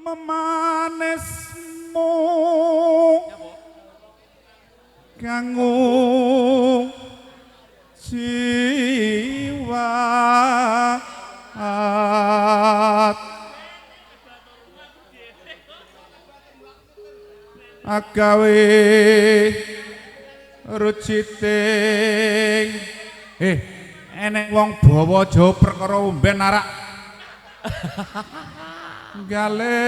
Memanismu kanggo jiwa agawe ruciting. Enek wong bawa Jawa perkara omben arak gale.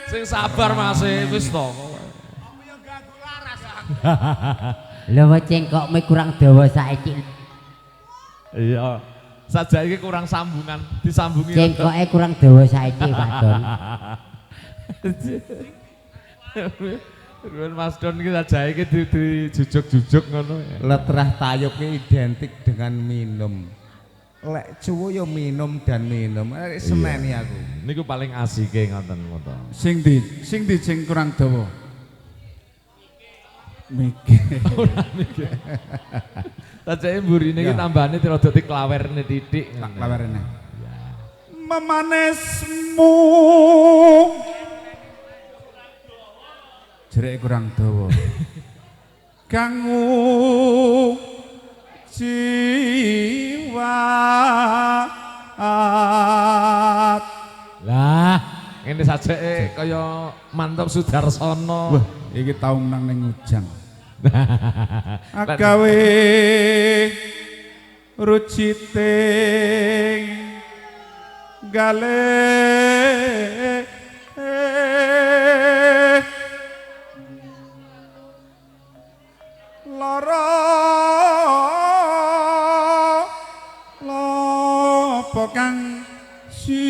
Sing sabar Mas wis to. Lha cengkokmu kurang dawa saiki. Iya. Sajake iki kurang sambungan, disambungi. Cengkoke kurang dawa saiki Pak Don. Ruwun Mas Don iki sajake iki dijujuk-jujuk ngono. Letrah tayub ki identik dengan minum. Lek cuwo ya minum dan minum. Seneni aku. Niku paling asike ngoten ngoten. Sing di sing di sing kurang dawa. Mikir. Ora mikir. Sajake mburine iki tambahane rada diklawerne titik. Tak klawerne. Memanismu jereke kurang dawa. Kanggo jiwa. Lah, ngene sajake kaya Mantep Sudarsono. Wah, iki tau menang ning Ujang. Agawe ruciting gale lara lopo kang si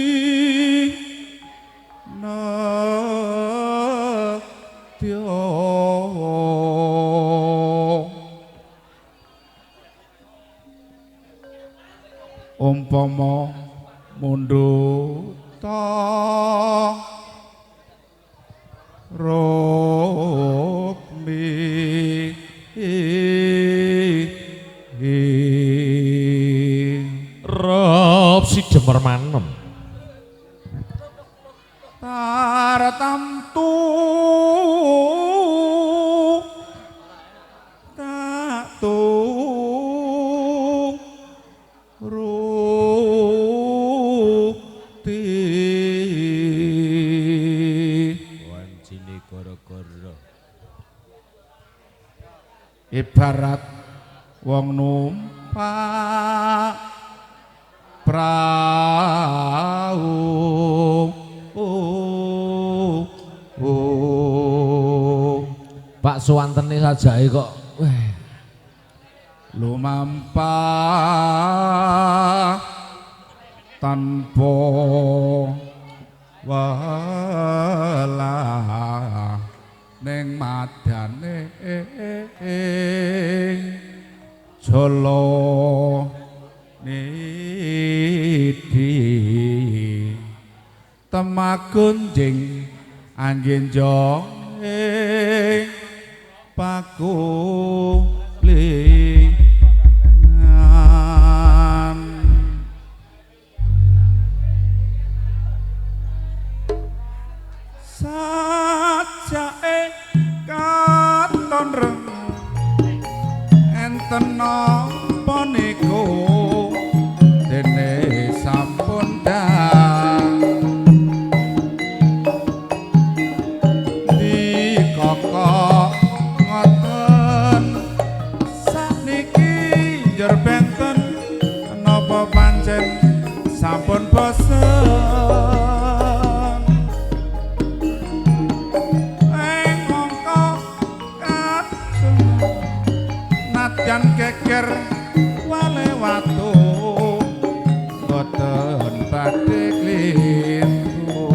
umpama mundhuta rukmi Rob si Demer manem tartamtu tak turuti wancine gara-gara ibarat wong numpak prau. Pak suwantene sajake kok weh lumampah tanpa welah ning madane jala nidi temagunjing anggenjong ing pakulingan sajake katon reng enten napa niku dene sampun dang dikokok ngoten sakniki njur benten napa pancen sampun bosen ing mongko kaceng nadyan geger wale watu boten badhe klintu.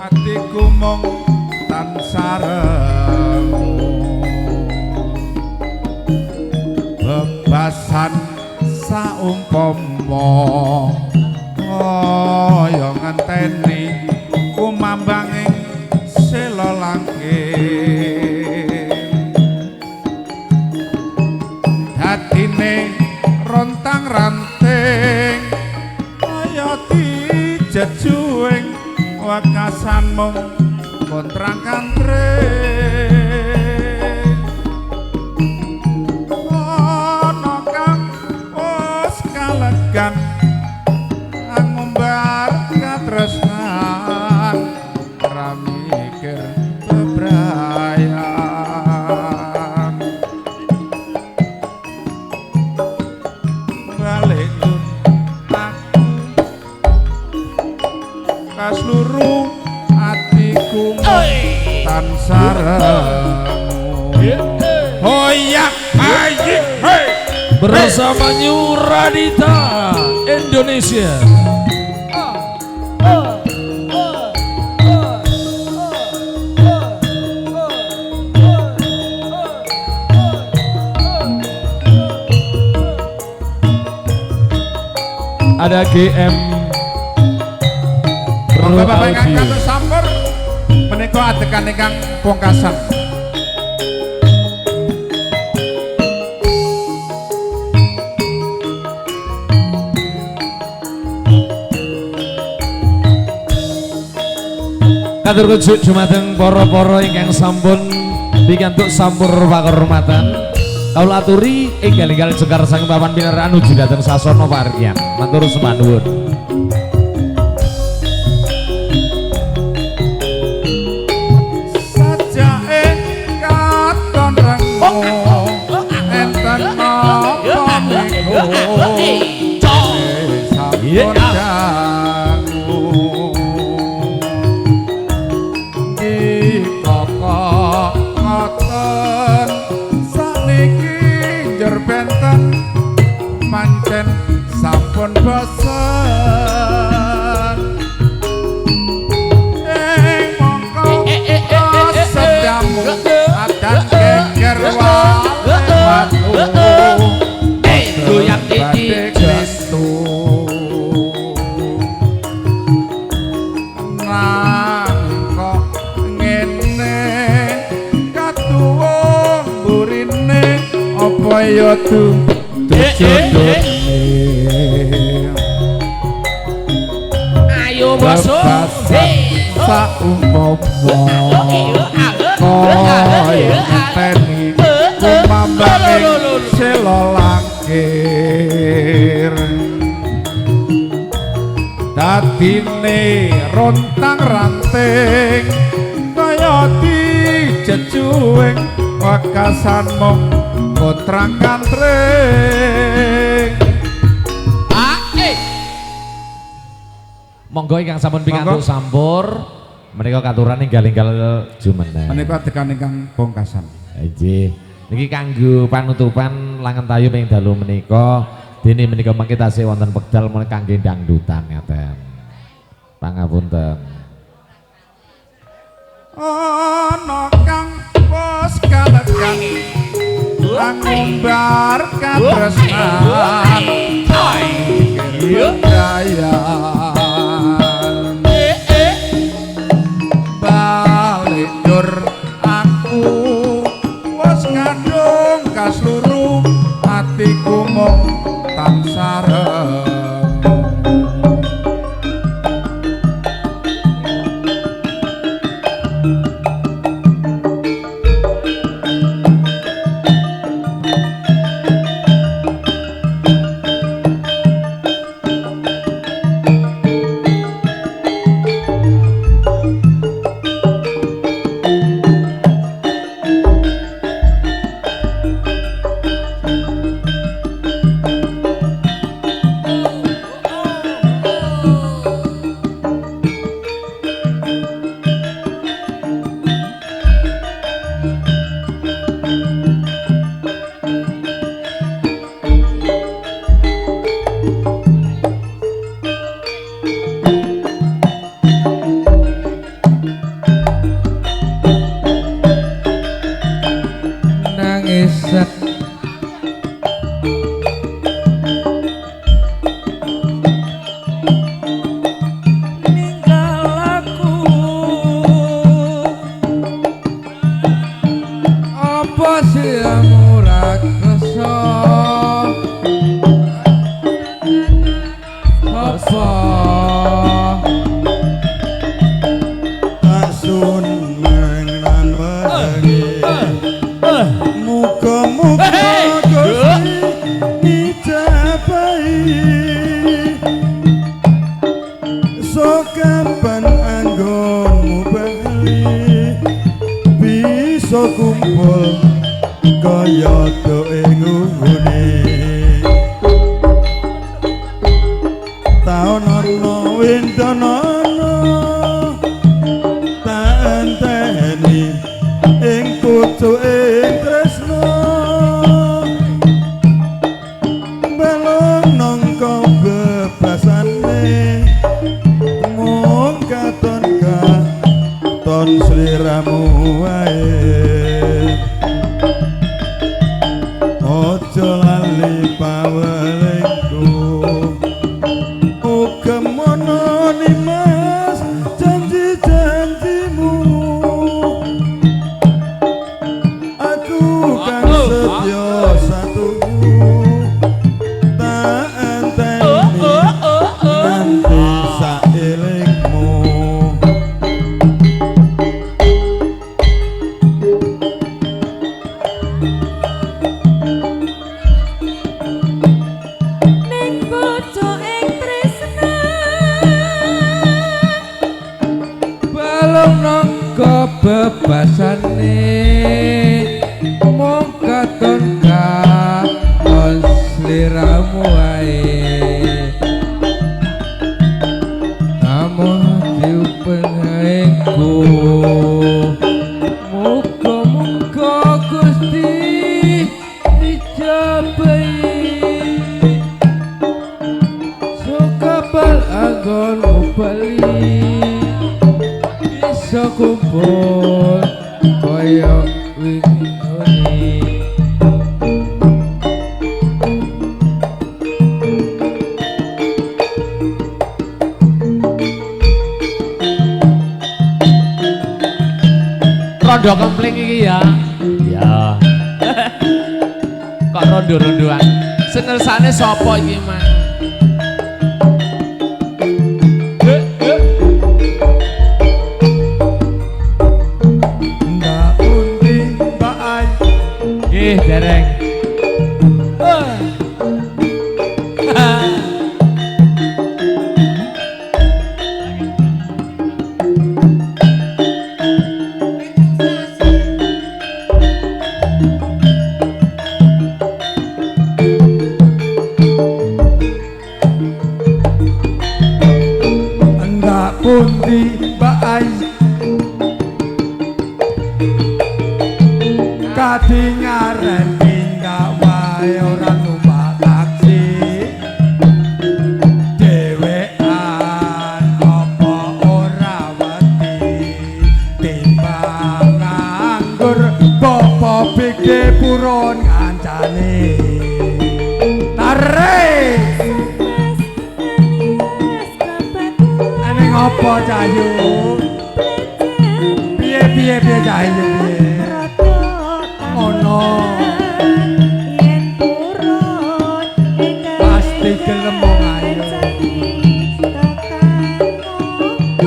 Atiku mung tansah rengu bebasan saumpama kaya ngenteni kumambanging sela langit. Rontang-ranting kaya dijejuing wekasan mung kontrang-kantring. Ana kang wis kalegan angumbar katresnan ora mikir bebrayan. Balik tun aku kasluru atiku tansah rengu. Hoyak ayi hey. Bersama New Radita Indonesia. Ada GM Pro Monggo Bapak ingkang Audio. kantos sampur menika adegan ingkang pungkasan. Katur kujuk dumateng para-para ingkang sampun pikantuk sampur pakurmatan. Kawula aturi enggal-enggal jengkar saking papan pinarakan nuju dhateng sasana parkian. Matur sembah nuwun. Sajake katon rengu enten napa niku sampun dangu dikoko ngoten saniki njur benten pancen sampun bosen. Ing mongko sedamu adan geger wale watu Goyang titik. Kristu nang kok ngene katuwung burine apa ya dujodone. Ayo bosok. Saumpama kaya ngenteni kumambang sela langkir dadine rontang ranting kaya dijejuing wekasan mung kontrang kantring. Monggo ingkang sampun pikantuk sampur menika katuran enggal-enggal jumeneng. Menika adegan ingkang pungkasan. Nggih. Niki kanggo panutupan langen tayub ing dalu menika dene menika mangke tasih wonten wekdal menika kangge dangdutan ngaten. Pangapunten. Ana kang wis kalegan angumbar katresnan bebrayan. Balik njur aku wis kandung kasluru atiku mung tansah rengu. Muga-muga Gusti ngijabahi. So kapan anggonmu bali bisa kumpul kaya doe ngene. Taun ana windono tak enteni ing pucuke tresno. Balung nangka bebasane mung katon katon sliramu wae. Aja lali pawelingku ugemono nimas janji-janjimu. Aku kang setya satuhu tak enteni nanti saelingmu. Ning bojo ing tresna Balung nangka bebasane mung katon katon sliramu wae. Namun diupenhaengku muga-muga Gusti ijabahi. Sokapal anggonmu bali bisa kumpul kaya wingi. Rondo kempling iki ya. Ya. Kok rondo-rondoan. Sing ngersane sapa iki, Mas? Ndak pundi Mbak Ayu Nggih, dereng. Ndak pundi Mbak Ayu kadingaren tindak wae ora numpak taksi. Dhewean apa ora wedi timbang nganggur bapa BG purun ngancani. Tarik Mas alias kebatulan ning apa Cahyu? Piye piye piye Cahyu piye? Ono. Yen purun ingkang Pasti gelem wong ayu. Tekan opan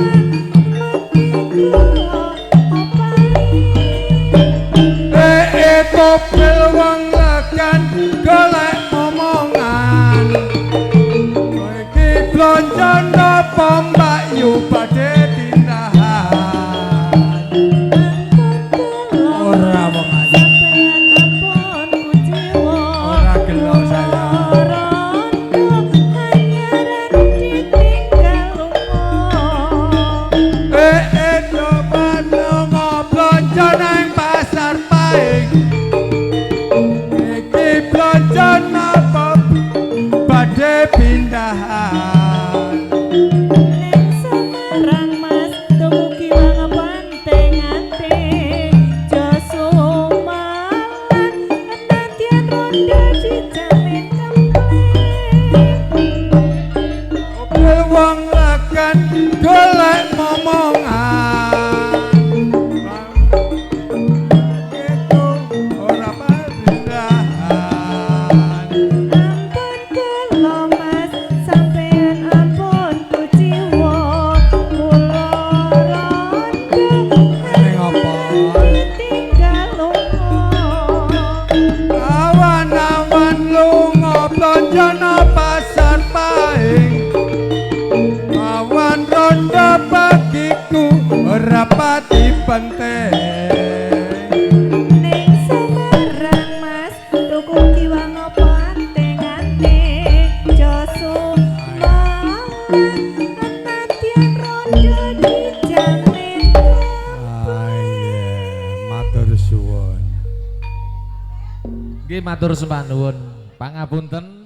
mati kula opahi. Eh topel wong legan golek omongan. Kowe iki blonjo napa Mbak Yu badhe ditahan? Ora wong ayu. Sampeyan ampun kuciwa. Ora gelo sayang. Rondo hanyaran ditinggal lunga. Eh do panungo blonjo nang pasar Pahing. Nadyan rondo dijamin. Ah iya, matur suwun. Nggih matur sembah nuwun. Pangapunten.